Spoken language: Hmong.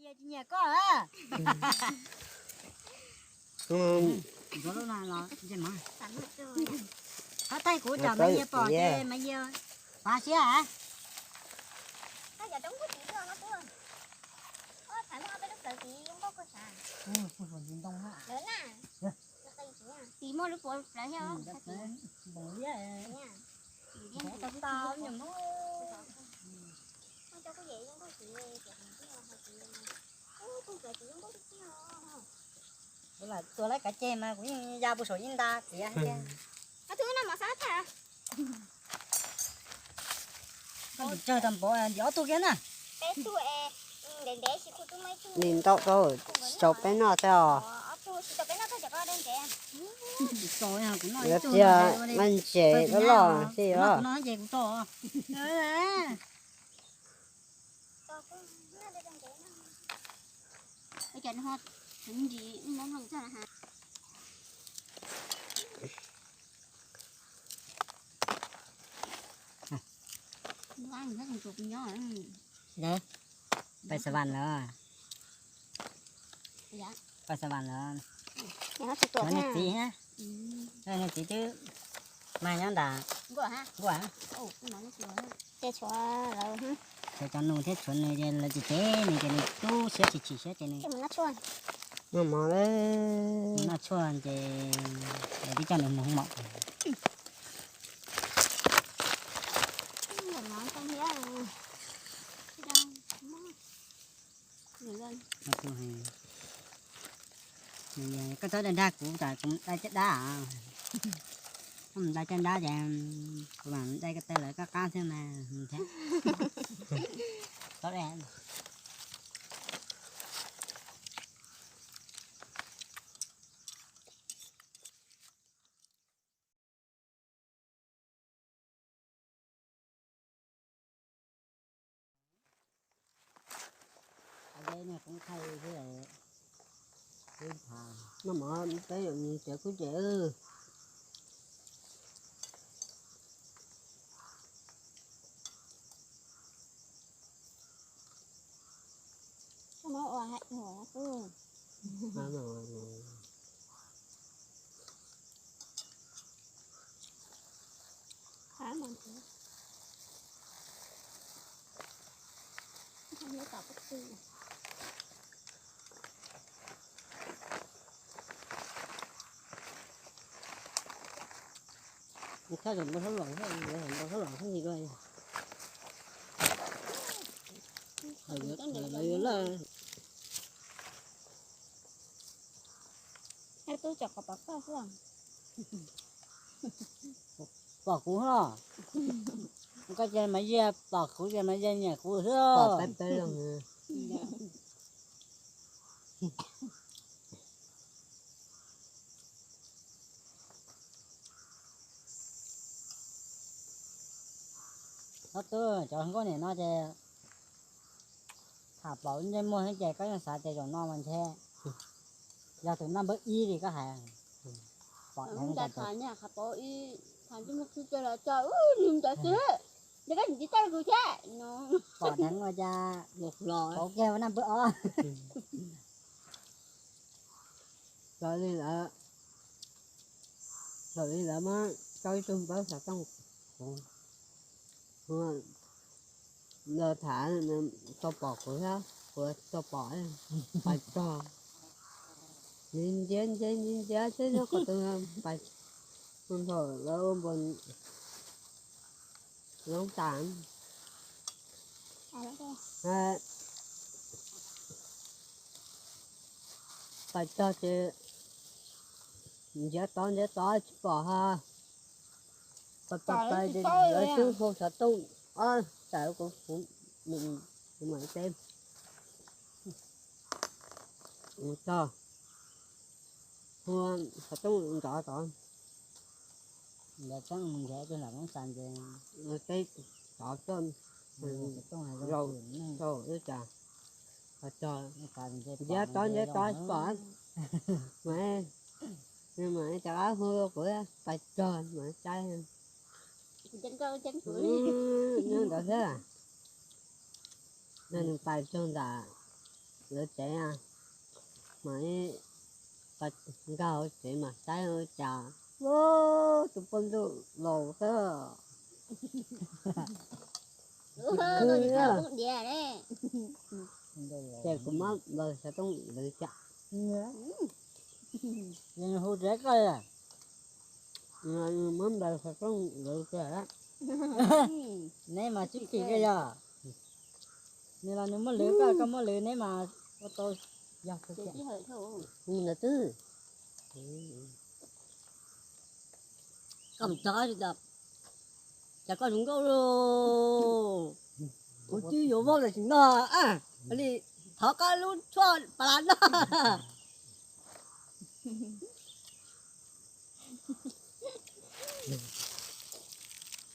Nyiam koj a. Qhov thaij kuv tsam Maiv Yias pom ces Maiv Yias pab siab a. Tis muaj lub puav plawv thiab. Kuv lam tua lawv kav ceg mas kuv yeej ya pus saum ib nta txiav thiab. Koj tsawg tau npaum li ob tug kiag na. Nim ntau rau tsis tau peb noj thiab os. Yuav tiag, vaj ntses loj loj xij os. Pais xav vas lawm. Pais xav vas lawm. Cov niag txiv, cov niag txiv twb mag nyob ntawm nkuaj. Tshuav cov nus thiab tshuav nws ces lawv tsis cev nws ces nws tu siab tsis chim siab ces nws noj tshuaj ces lawv twb coj nws mus hoob mom. Koj txhob dag dag kuv, kuv dai caj dab, koj mus dai caj dab ces kuv mam dai ko taw lawv koj qab thiab mas. Noj mov peb yuav mus tsev kub ces. Thaj zaum npau suav los, npau suav los hab li dua. Lawv yuav lawm. Pom kuv os. Koj ces Maiv Yias pom kuv ces Maiv Yias nyiam kuv xwb. Ob tug cov nkauj niam no ces tham pom ntsej muag thiab ces koj yeej xav tias zaum no mas ntshe yog tus naj npawb ib li koj hais. Pom dheev pom dheev ua cas pauv kiag ua naj npawb ob. Raws li lawv, raws li lawv muab tau ib tug npawb xov tooj kuv, los tham tau pom kuv thiab, kuv tau pom pais tog. Nws ntxiav ntxiav ntxiav ntxiav xwb nyob qhov twg pais, thaum lawv ua npus loob tas. Pais tog ces ntsiav tod ntsiav tod tsis pom ho. Pais pais pais ces lawv twb hu xov tooj ob tas kuv, kuv mam teb. Tog, hu xov tooj nrov tod. Teb tod coj zaum tau ib cas, ntsiav tod ntsiav tod tsis pom. Mas mas rov qab hu kuv pais tog mas caij nyob ntawd thiab. Nws pais tog ntawm lawv tsev, mas nkag hauv tsev mas saib ua cas, tus poj ntxoog laus xwb. Ces kuv muab nplaws xov tooj lawv cas. Hu tsev koj, muab nplaws xov tooj lawv cas. Neb mas tsis kim koj yog. Nws los nws muab lwv koj, koj muab lwv neb mas ua tau yog. Ntawd twb, koj mus txog, cas koj zoo nkauj lauj, kuv twb yuav vauj lawm tsis noj li, thov koj lub tshuaj pas las noj.